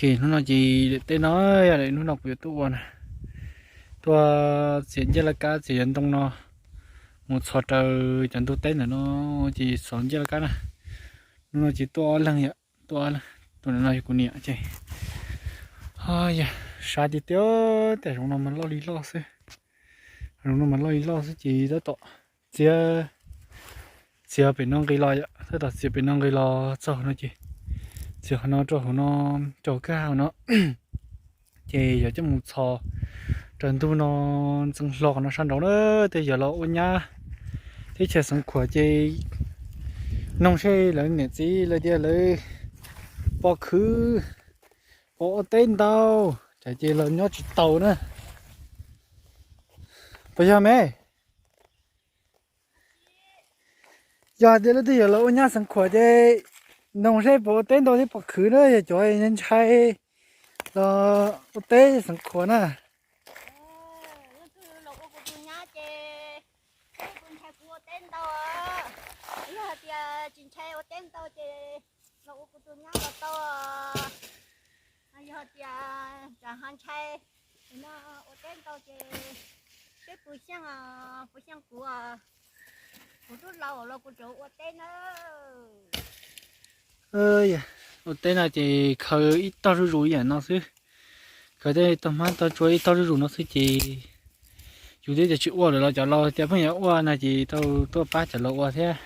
Hnub no ces daim teb no yog daim hnub no kuv yuav tuaj ua na, tuaj txiav ncej laj kab txiav yav ntoo no mus txhos raws cov ntug teb ntawm no, ces txhos ncej laj kab na. Hnub no ces tuaj ob leeg yom, tuaj ob leeg, tus no yog kuv niam ces, yog sab tiag tiag, tej zoov no mas loj li loj xwb, zoov no mas loj li loj xwb ces tab tom txiav, txiav pem no nqis los yom, tab tom txiav pem no nqis los txog no ces txiav qhov no rau hauv no, rau kawg hauv no. Ces yog coj mus txhos raws ntug no, ntxeev hlo qhov no sab nraud na, tej yog los ua nyab teb chaws Xeev Khuam ces noog seb lawv niam txiv lawv tias lawv pom khwv, pom ua teb ntau, tsam ces los nyob tsis taus na. Puas yog me? Yog hais tias leej twg yuav los ua nyab Xeev Khuam ces noog seb puas ua teb ntau thiab pom khwv na, yog cov ntshai los ua teb Xeev Khuam na. Leej twg los ua kuv tus nyab ces kuv ntshai kuv ua teb ntau. Yog hais tias tsis ntshai ua teb ntau ces los ua kuv tus nyab los tau. Yog hais tias tsam ho ntshai no ua teb ntau ces seb puas xyeej, puas xyeej kuv, kuv twb laus los kuv tseem ua teb na. Ua teb no ces khaws ib tog zuj zus ib yam no xwb, khaws tej tog hmab tog tsua ib tog zuj zus no xwb ces yus twb tias tsis ua lawm los cov laus tias pheej yuav ua no ces tau tuaj pab cov laus ua thiab.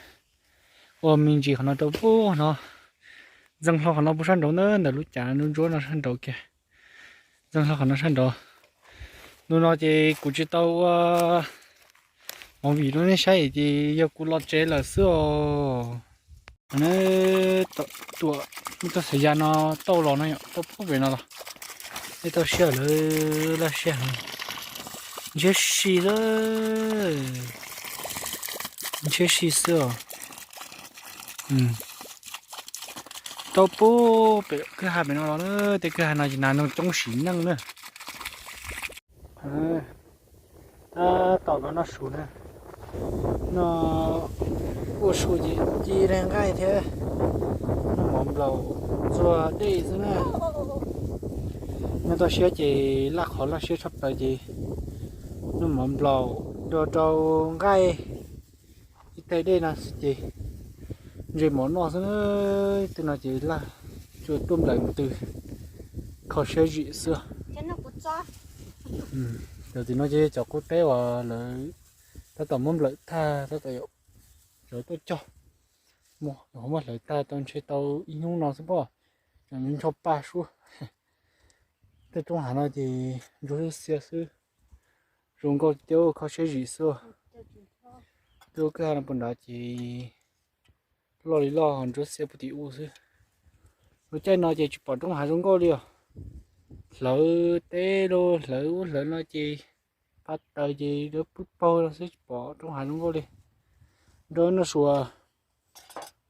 Ua me ntsis qhov no rau pub no, ntxeev hlo qhov no pub sab nraud ntawd, ntawm lub cav ntsuab ntsuab no sab nraud kiag, ntxeev hlo qhov no sab nraud. Ntu no ces kuv tsis tau ua movie rau nej saib ces yog kuv los tsev lawm xwb os. Tuam, nej txog xav ya no tauj los no yom, tauj pub pem no los, nej tau siab lawv laj siab heev, ntshiab si xwb, ntshiab si xwb os. Tau pub pem kwj ha pem no los na, tej kwj ha no ces nas noog coob sim neej na. Tab tom no noj su na, noj ua su ces ci nqaij thiab noj mov nplaum ntxuag dej xwb na. Nyob toj siab ces laj qhov laj siab tshaj plaws ces noj mov nplaum nrog rau nqaij ib tais dej no xwb ces ntse mov noj xwb. Tej no ces laj tsuas tuaj nplawm mus twg, kho siab zim xwb. Cov tim no ces cov qub teb uas lawv tab tom muab nplawm tag, tab tom cov tuaj cog, muab hlawv tag tau ntshe tau ib hnub no xwb pob, cov ntsho pa suab. Tej roob hav no ces ntsuab xwb xiab xwb, zoo nkauj tiag, kho siab zim xwb. Twb kwj ha no puag nrad ces loj li loj, ntsuab xiab puag tim ub xwb. Lub caij no ces tsis pom roob hav zoo nkauj li os. Hlawv teb los hlawv ub hlawv no ces pab taws ces lawv pub paug no xwb, tsis pom roob hav zoo nkauj li. Nrog noj sua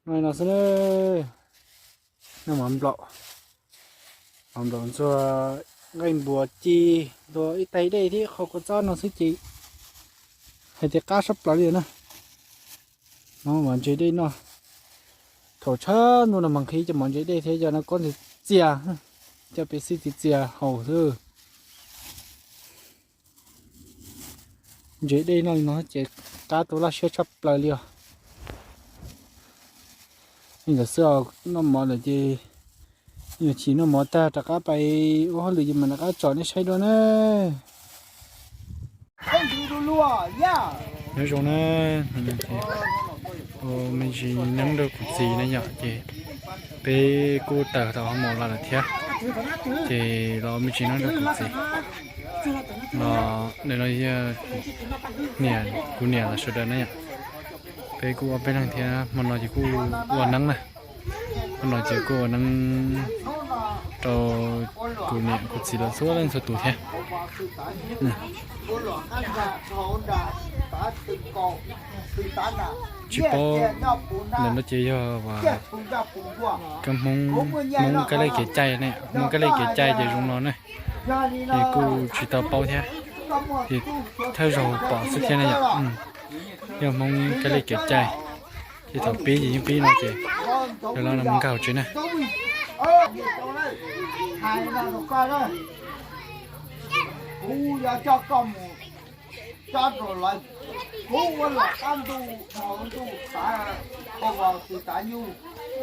no no xwb na. Noj mov nplaum, mov nplaum ntxuag nqaij npuas ci, ntxuag ib tais dej thiab qhov kua txob no xwb ces hais tias qab sab plaws li na. Mov ntse dej no, thaum tshab ntuj no mas nqhis cov mov ntse dej thiab cov no kob ntxias txias, cov pes xij txias txias haus xwb. Ntse dej noj li no ces qab tus laj siab tshaj plaws li os. Li ntawd xwb os, noj mov lawm ces, yog chim noj mov tag rov qab pais ua hauj lwm ces mam rov qab tsom nej saib dua na. Nyob zoo na, me ntsis neeb rau kuv txiv na yom, ces peb kuj tawm tau hauv mos los lawm thiab, ces los me ntsis neeb rau kuv txiv. Los ntawm no yog niam, kuv niam los sawv daws na yom. Peb kuj ob peb leeg thiab, hmo no ces kuj ua neeb na. Hmo no ces kuj ua neeb rau kuv niam kuv txiv lawv txhua leej txhua tus thiab. Tsis paub, ntawm no ces yog kab Hmoob, Hmoob kab lej kev cai ne, Hmoob kab lej kev cai ces zoo no ne. Ces kuj tsis tau paub thiab, ces thawj zaug pom xwb thiab ne yom. Yog Hmoob kab lej kev cai, ces thaum pib ces yeej pib no ces lawv los no mus nkag hauv tsev na. Hais no rau koj na, kuv yuav coj koj mus cob rau lawv. Kuv ua luam qab ntuj dhau ntuj tav phau vaus xwm tav nyuj,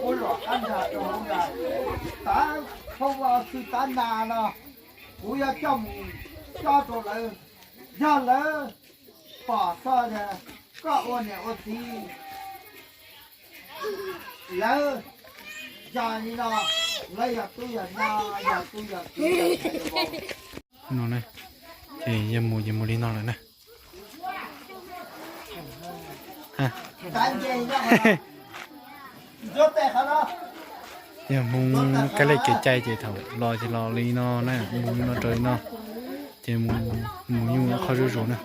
ua luam qab nrag rau hauv nrag, tav phau vaus xwm tav nas no, kuv yuav coj mus cob rau lawv. Yog lawv pom txog tias koj ua niam ua txiv, lawv yog li no, lawv yog tub yog nyab, yog tub yog kiv, yog niam yog vauv. No na, ces yog mus ces mus li no lawm na. Yog Hmoob kab lej kev cai ces thaum los ces los li no na, mus li no raws li no, ces mus nyuj qhov zuj zus na.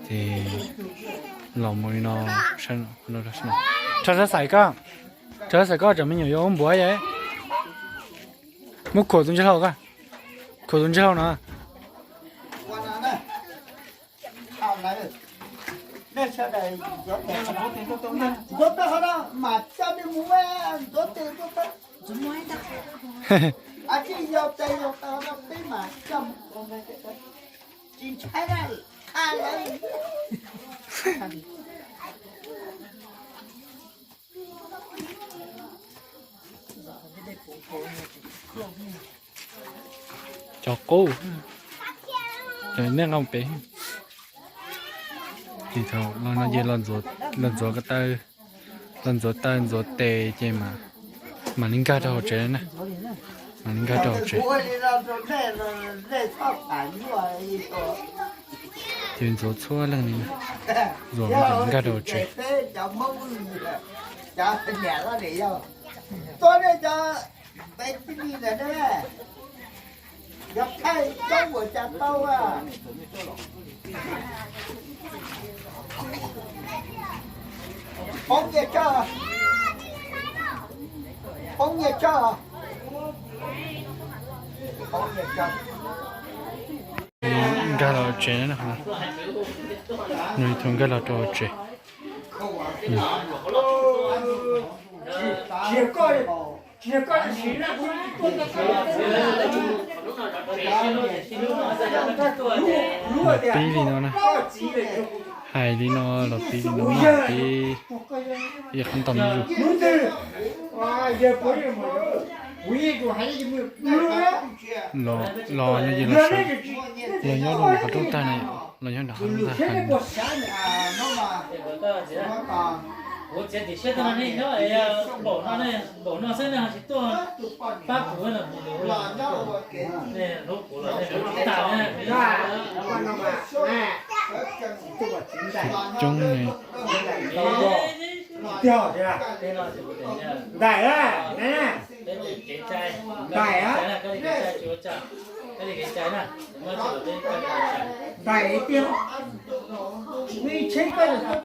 Ces los mus li no, rho sab xaiv koj, rho sab xaiv koj tsam me nyuam yuav ua npuav yom. Muab khuam tus ntsej hlau koj, khuam tus ntsej hlau no. Cov qub, cov nej nqa pem. Ces thaum los no ces los ntxuav ko taw, los ntxuav taw ntxuav tes ces mam li nkag rau hauv tsev na. Mam li nkag rau hauv tsev. Ces ntxuav txhua leej li, ntxuav mam li nkag rau hauv tsev. Poob nyiaj tsawg, poob nyiaj tsawg, poob nyiaj tsawg. Nkag los tsev na, nws thaum nkag los rau tsev. Los pib li no na, hais li no los pib li no, pib ib qhov ntau zuj zus. Los no ces los sawv, los nyob rau qhov rooj tag na, los nyob nram qhov rooj tag. Coob ne. Ntais, ntais, ntais tiag, ntais tiag, ntais tiag.